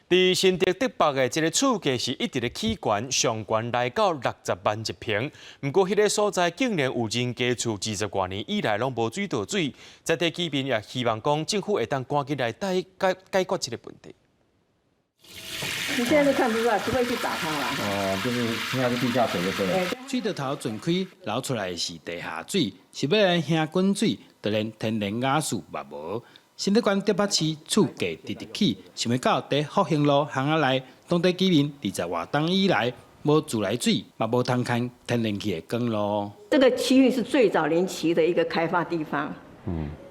佇新竹竹北的這个厝價是一直咧起懸，上懸來到六十萬一坪。毋過，彼个所在竟然有人家厝二十外年以來攏無水道水，在地居民也希望講政府會當趕緊來解解解決這个問題。你現在都看不出來，除非去打它啦。哦，就是現在是地下水就對了。水道頭鑽開流出來的是地下水，是欲來興滾水，就連天然瓦斯嘛無。新竹縣竹北市厝價直直起，想袂到佇復興路巷仔內，當地居民二十外冬以來無自來水，嘛無通牽天然氣的管路。這個區域是最早年期的一個開發地方，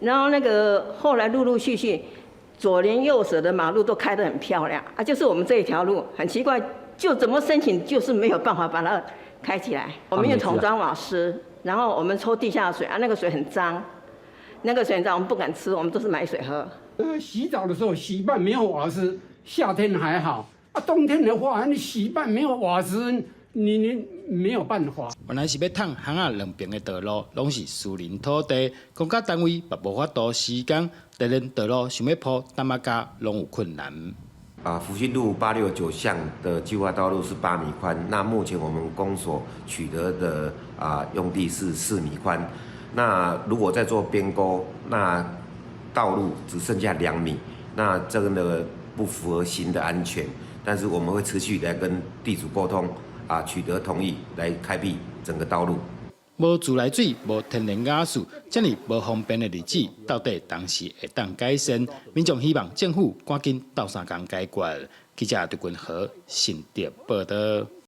然後那個後來陸陸續續左鄰右舍的馬路都開得很漂亮，啊，就是我們這一條路很奇怪，就怎麼申請就是沒有辦法把它開起來。我們用桶裝瓦斯，然後我們抽地下水，啊，那個水很髒。那個水髒，我們不敢吃，我們都是買水喝。洗澡的時候洗一半沒有瓦斯，夏天還好，啊，冬天的話，你洗一半沒有瓦斯，你沒有辦法。原來是欲淌巷仔兩邊的道路，攏是私人土地，公家單位嘛無法度施工，就連道路想欲鋪擔仔膠攏有困難。啊，福興路869巷的計劃道路是8米寬，那目前我們公所取得的用地是4米寬。那如果再做邊溝，那道路只剩下2米，那這個呢不符合新的安全。但是我們會持續來跟地主溝通，取得同意來開闢整個道路。無自來水，無天然瓦斯，這爾無方便的日子，到底當時會當改善？民眾希望政府趕緊鬥相共解決。記者陳君和新竹報導。